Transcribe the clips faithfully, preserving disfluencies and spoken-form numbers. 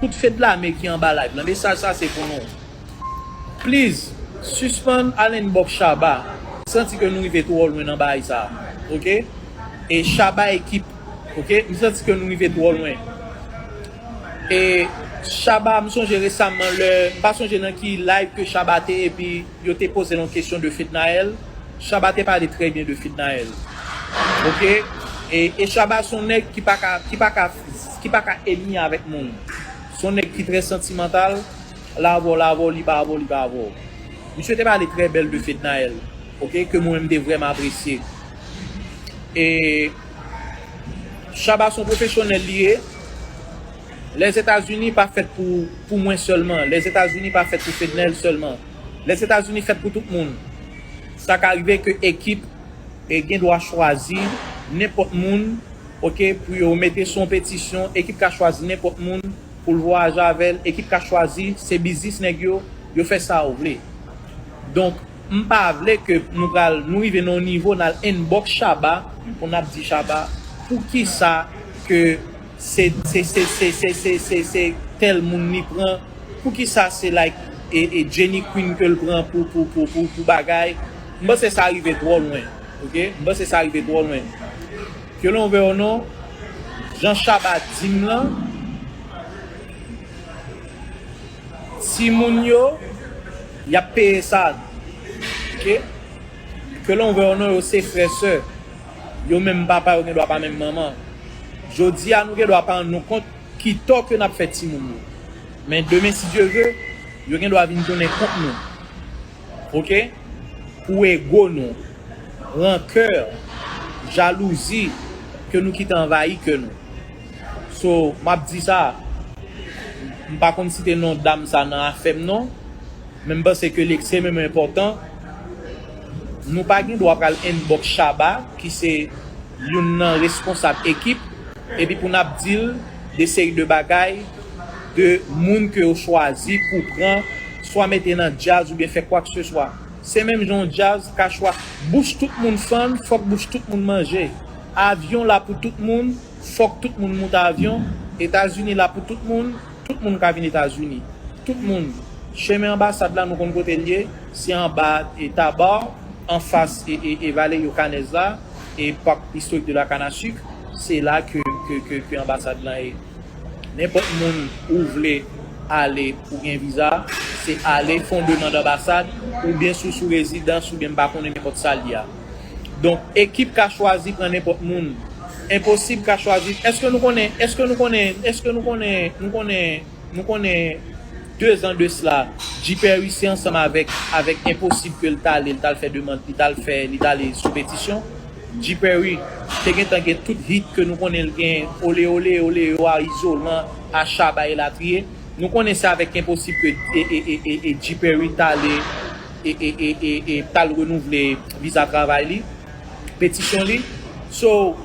Tout Fedlame ki anba live lan, mesaj sa se pou nou. Please, sispann al inbox Shabba. M santi ke nou rive twò lwen nan bagay sa. Oke? E Shabba ekip. Oke? M santi ke nou rive twò lwen. E Shabba, m sonje resaman lè, m pa sonje nan ki live ke Shabba te, epi yo te poze l yon kesyon de Fednaelle. Shabba te pale trè byen de Fednaelle. Oke? E, e Shabba se yon nèg ki pa ka, ki pa ka, ki pa ka enmi avèk moun. Se yon nèg ki trè santimantal, l avè w, l avè w, li pa avè w, li pa avè w. Misye te pale trè bèl de Fednaelle, oke, ke mwen menm te vrèman apresye. E Shabba se yon pwofesyonèl li ye. Lèzetazini pa fèt pou, pou mwen sèlman. Lèzetazini pa fèt pou Fednaelle sèlman. Lèzetazini fèt pou tout moun. Sa ka rive ke ekip e gen dwa chwazi nenpòt moun, oke, pou yo mete sou yon petisyon, ekip ka chwazi nenpòt moun pou l vwayaje avè l, ekip ka chwazi, se biznis nèg yo, yo fè sa yo vle. Donk, m pa vle ke nou pral, nou rive nan yon nivo, n al inbox Shabba, pou n ap di Shabba, poukisa ke se, se, se tèl moun li pran, poukisa se, like, e, e Jenny Queen ke l pran pou, pou, pou, pou, pou bagay. M panse sa rive twò lwen, oke? M panse sa rive twò lwen. Ke l'on veuille ou non, jan Shabba di m lan, timoun yo, y ap peye sa. Oke? Ke l'on veuille ou non, yo se frè, sè. Yo menm papa, yo gen dwa pa menm manman. Jodi a, nou gen dwa pa rann nou kont ki tò ke n ap fè timoun yo. Men demen, si Dye ve, yo gen dwa vin tounen kont nou. Oke? Pou ego nou, rankè, jalouzi ke nou kite anvayi kè nou. So, m ap di sa, m pa konn site non dam sa nan afè m non, men m panse ke li ekstrememan enpòtan. Nou pa gen dwa pral inbox Shabba, ki se youn nan responsab ekip, epi pou n ap di l de seri de bagay, de moun ke yo chwazi pou pran, swa mete nan djaz oubyen fè kwakseswa. Se menm jan yon djaz ka chwa, bouch tout moun fann, fòk bouch tout moun manje. Avyon la pou tout moun, fòk tout moun moute avyon. Etazini la pou tout moun, tout moun ka vin Etazini. Tout moun. Chemen anbasad la, nou konn kote l ye, se anba e Tabar, anfas e, e, e Valerio Canez la, e Parc Historique de la Canne à Sucre, se la ke, ke, ke, ke anbasad lan ye. Nenpòt moun ou vle ale pou gen viza, se ale fè yon demann anbasad, oubyen si w sou rezidans, oubyen m pa konnen nenpòt sa l ye a. Donk, ekip ka chwazi pran nenpòt moun. Enposib ka chwazi. Èske nou konnen, èske nou konnen, èske nou konnen, nou konnen, nou konnen de zan de sila, G Perry se ansanm avèk, avèk Enposib ke l t ale, l t al fè demann, li t al fè, li t ale sou petisyon. G Perry te gentan gen tout hit ke nou konnen l gen, Ole Ole, Ole Yo a, Izolan, Achaba, elatriye. Nou konnen se avèk Enposib ke e, e, e, e, e G Perry t ale e, e, e, e, e t al renouvle viza travay li, petisyon li. So,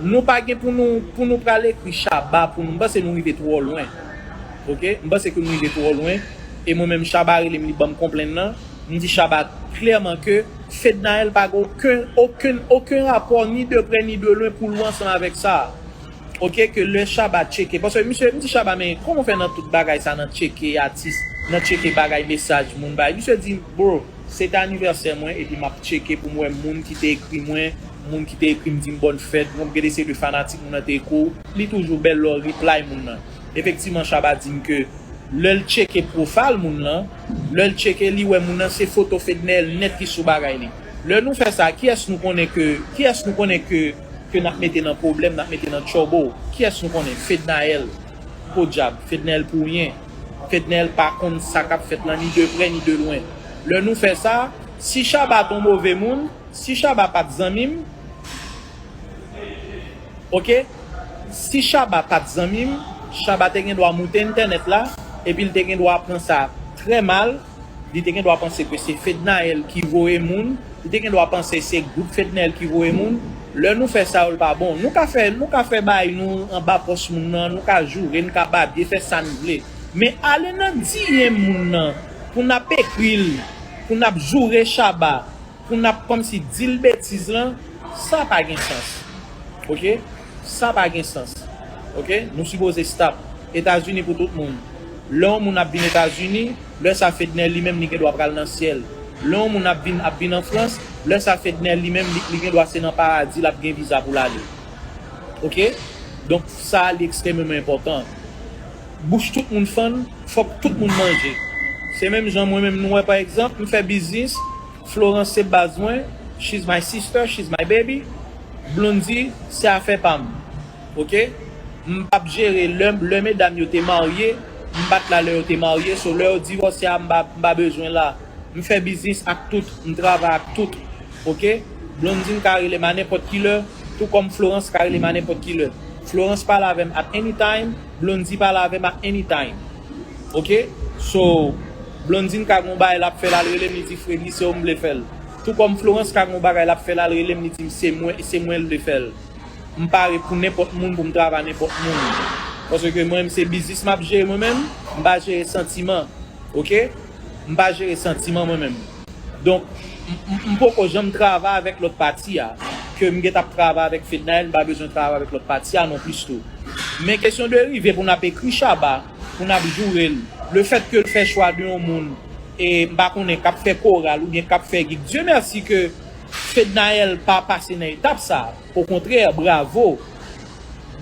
nou pa gen pou nou, pou nou pral ekri Shabba pou nou. M panse nou rive twò lwen. Oke? M panse ke nou rive twò lwen. E mwen menm, Shabba rele m, li ban m konplenn nan. M di Shabba klèman ke Fednaelle pa gen okenn, okenn, okenn rapò, ni de prè, ni de lwen, pou l ansanm avèk sa. Oke, ke lè Shabba tcheke. Paske misye, m di Shabba, men kòman w fè nan tout bagay sa, nan tcheke atis, nan tcheke bagay, mesaj moun bay? Misye di, bro, se te anivèsè mwen, epi m ap tcheke pou m wè moun ki te ekri mwen, moun ki te ekri m, di m bòn fèt, m gen de seri de fanatik moun nan te ekri w, li toujou bèl lè w reply moun nan. Efektivman, Shabba di m ke lè l tcheke profile moun nan, lè l tcheke, li wè moun nan se foto Fednaelle nèt ki sou bagay li. Lè nou fè sa, kiyès nou konnen ke, kiyès nou konnen ke, ke n ap mete nan pwoblèm, n ap mete nan trouble? Kiyès nou konnen? Fednaelle. Podyab, Fednaelle pou ryen. Fednaelle pa konn sa k ap fèt lan, ni de prè, ni de lwen. Lè nou fè sa, si Shabba t on move moun, si Shabba pa t zanmi m, oke? Si Shabba pa t zanmi m, Shabba te gen dwa moute entènèt la, epi l te gen dwa pran sa trè mal, li te gen dwa panse ke se Fednaelle ki voye moun, li te gen dwa panse se gwoup Fednaelle ki voye moun. Lè nou fè sa yo, l pa bon. Nou ka fè, nou ka fè bagay nou anba pòs moun nan, nou ka joure, nou ka babye, fè sa n vle. Men ale nan D M moun nan, pou n ap ekri l, pou n ap joure Shabba, pou n ap kòmsi di l betiz lan, sa pa gen sans. Oke? Sa pa gen sans. Ok? Nou sipoze stop. Etazini pou tout moun. Lè yon moun ap vin Etazini, lè sa Fednel li menm li gen dwa pral nan syèl. Lè yon moun ap vin ap vin an Frans, lè sa Fednel li menm li, li gen dwa se nan paradi l ap gen viza pou l ale. Ok? Donk sa li ekstrèmeman enpòtan. Bouch tout moun fann, fòk tout moun manje. Se menm jan mwen menm nou wè pa egzanp, m fè biznis, Florence se baz mwen, she's my sister, she's my baby. Blondy se afè pa m. Ok? M p ap jere lè, lè medam yo te marye, m pa t la lè yo te marye, so lè yo divòse a m pa, m pa bezwen la. M fè biznis ak tout, m travay ak tout. Ok? Blondine ka rele m a nenpòt ki lè, tou kòm Florence ka rele m a nenpòt ki lè. Florence pale avè m at any time, Blondie pale avè m at any time. Ok? So, Blondine ka gon bagay l ap fè l al rele m, li di Fredly se ou m vle fè l. Tou kòm Florence ka gon bagay l ap fè l al rele m, li di m se mwen, se mwen l vle fè l. M pare pou nenpòt moun, pou m travay nenpòt moun. Paske mwen menm se biznis m ap jere mwen menm, m pa jere santiman. Ok? M pa jere santiman mwen menm. Donk, m- m- m poko janm travay avèk lòt pati a. Ke m gentan ap travay avèk Fednaelle, m pa bezwen travay avèk lòt pati a non plis tou. Men kesyon de rive pou n ap ekri Shabba, pou n ap joure l, lefèt ke l fè chwa de yon moun, e m pa konnen, k ap fè koral oubyen k ap fè gig. Dye mèsi ke Fednaelle pa pase nan etap sa. Okontrè, bravo.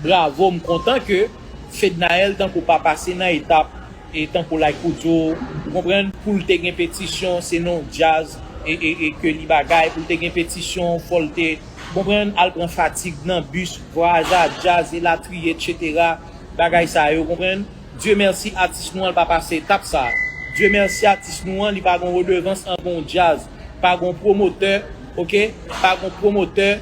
Bravo, m kontan ke Fednaelle tankou pa pase nan etap, e tankou like ou di w, ou konprann, pou l te gen petisyon, se non djaz, e, e, e ke li bagay, pou l te gen petisyon, fò l te, ou konprann, al pran fatig nan bis, vwayaj a djaz, elatriye, etsetera, bagay sa yo, ou konprann. Dye mèsi, atis nou an pa pase etap sa. Dye mèsi, atis nou an, li pa gon redevans anba yon djaz, pa gon pwomotè, ok, pa gon pwomotè.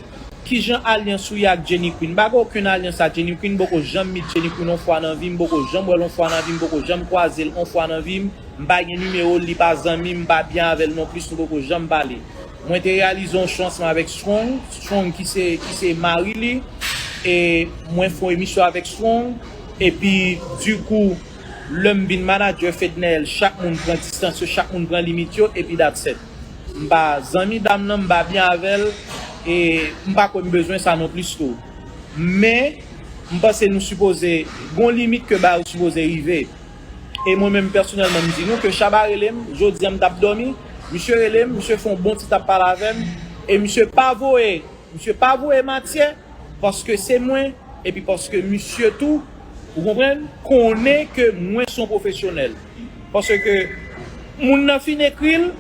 Kijan alyans ou ye ak Jenny Queen? M pa gen okenn alyans ak Jenny Queen, m poko janm meet Jenny Queen on fwa nan vi m, m poko janm wè l on fwa nan vi m, m poko janm kwaze l on fwa nan vi m. M pa gen nimewo l, li pa zanmi m, m pa byen avè l non plis, nou poko janm pale. Mwen te reyalize yon chwa ansanm avèk Strong, Strong ki se, ki se mari li, e mwen fè yon emisyon avèk Strong, epi dikou, lè m vin manadjè Fednaelle, chak moun pran distans yo, chak moun pran limit yo, epi that's it. M pa zanmi dam nan, m pa byen avè l, e m pa kwè m bezwen sa non plis tou. Men, m panse nou sipoze, gon limit ke bagay yo sipoze rive. E mwen menm pèsonèlman, m di nou ke Shabba rele m, jodi a m t ap dòmi, misye rele m, misye fè yon bon ti t ap pale avè m, e misye pa voye, misye pa voye matyè, paske se mwen, epi paske misye tou, ou konprann, konnen ke mwen se yon pwofesyonèl. Paske moun nan fin ekri l,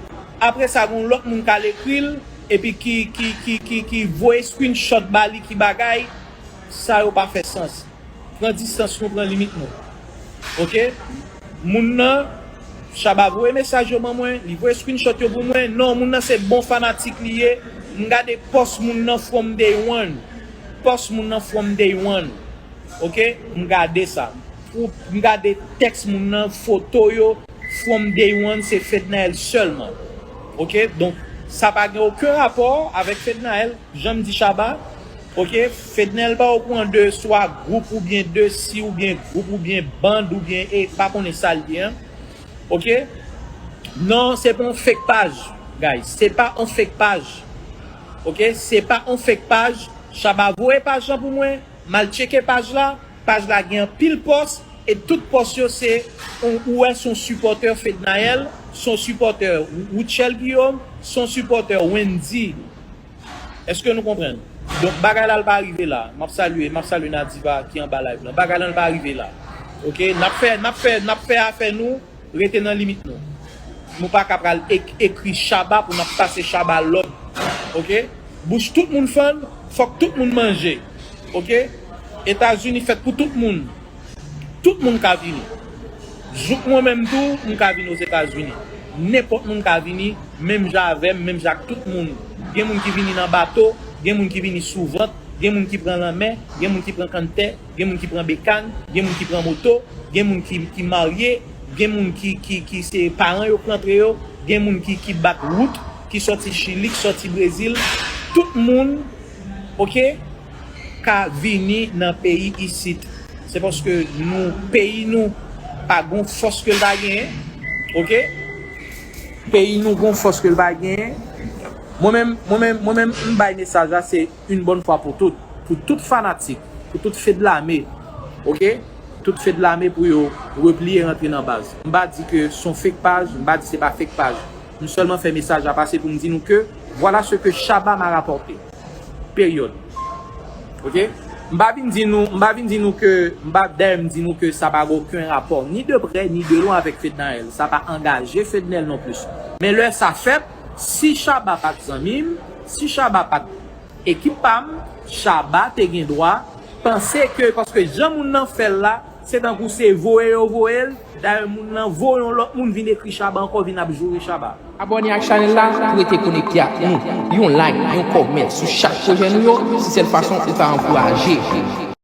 apre sa, gon lòt moun k al ekri l, epi ki, ki, ki, ki, ki voye screenshot ba li, ki bagay, sa yo pa fè sans. Pran distans nou, pran limit nou. Ok? Moun nan, Shabba voye mesaj yo ban mwen, li voye screenshot yo pou mwen. Non, moun nan se bon fanatik li ye. M gade pòs moun nan from day one. Pòs moun nan from day one. Ok? M gade sa. Pou- M gade tèks moun nan, foto yo, from day one, se Fednaelle sèlman. Ok? Donk, sa pa gen okenn rapò avèk Fednaelle. Jan m di Shabba, ok, Fednaelle pa okouran de swa gwoup oubyen de si oubyen gwoup oubyen band oubyen e pa konnen sa l ye an. Ok? Non, se pa yon fake paj, guys. Se pa yon fake paj. Ok? Se pa yon fake paj. Shabba voye paj lan pou mwen. M al tcheke paj la. Paj la gen anpil pòs. E tout pòs yo se, ou, ou wè se yon sipòtè Fednaelle, se yon sipòtè Rutshelle Guillaume, se yon sipòtè Wendy. Èske nou konprann? Donk, bagay la, l pa rive la. M ap salye, m ap salye Nadiva ki anba live lan. Bagay la, l pa rive la. Ok? N ap fè, n ap fè, n ap fè afè nou, rete nan limit nou. Nou pa ka pral ek- ekri Shabba pou n ap pase Shabba lòd. Ok? Bouch tout moun fann, fòk tout moun manje. Ok? Etazini fèt pou tout moun. Tout moun ka vini. Jouk mwen menm tou, m ka vin Ozetazini. Nenpòt moun ka vini, menm jan avè m, menm jan ak tout moun. Gen moun ki vini nan bato, gen moun ki vini sou vant, gen moun ki pran lanmè, gen moun ki pran kanntè, gen moun ki pran bekàn, gen moun ki pran moto, gen moun ki, ki marye, gen moun ki, ki, ki se paran yo k rantre yo, gen moun ki, ki bat wout, ki sòti Chili, ki sòti Brezil. Tout moun, ok, ka vini nan peyi isit. Se paske nou, peyi nou, pa gon fòs ke l pa genyen. Ok? Peyi nou gon fòs ke l pa genyen. Mwen menm, mwen menm, mwen menm, m bay mesaj la, se une bonne fois pour tout. Pou tout fanatik, pou tout Fedlame. Ok? Tout Fedlame pou yo repliye rantre nan baz. M pa di ke se yon fake paj, m pa di se pa fake paj. M sèlman fè mesaj la pase pou m di nou ke voilà ce que Shabba m'a rapporté. Peryòd. Ok? M pa vin di nou, m pa vin di nou ke, m pa dayè m di nou ke sa pa gen okenn rapò ni de prè ni de lwen avèk Fednaelle. Sa pa angaje Fednaelle non plis. Men lè sa fèt, si Shabba pa t zanmi m, si Shabba pa t ekip pa m, Shabba te gen dwa panse ke, paske jan moun nan fè l la, se tankou se voye yo voye l, dayè moun nan voye yon lòt moun vin ekri Shabba ankò, vin ap joure Shabba. Abòne ak chanèl la pou rete konekte ak nou. Yon like, yon kòmè sou chak pwojè nou yo, se sèl fason ou ka ankouraje.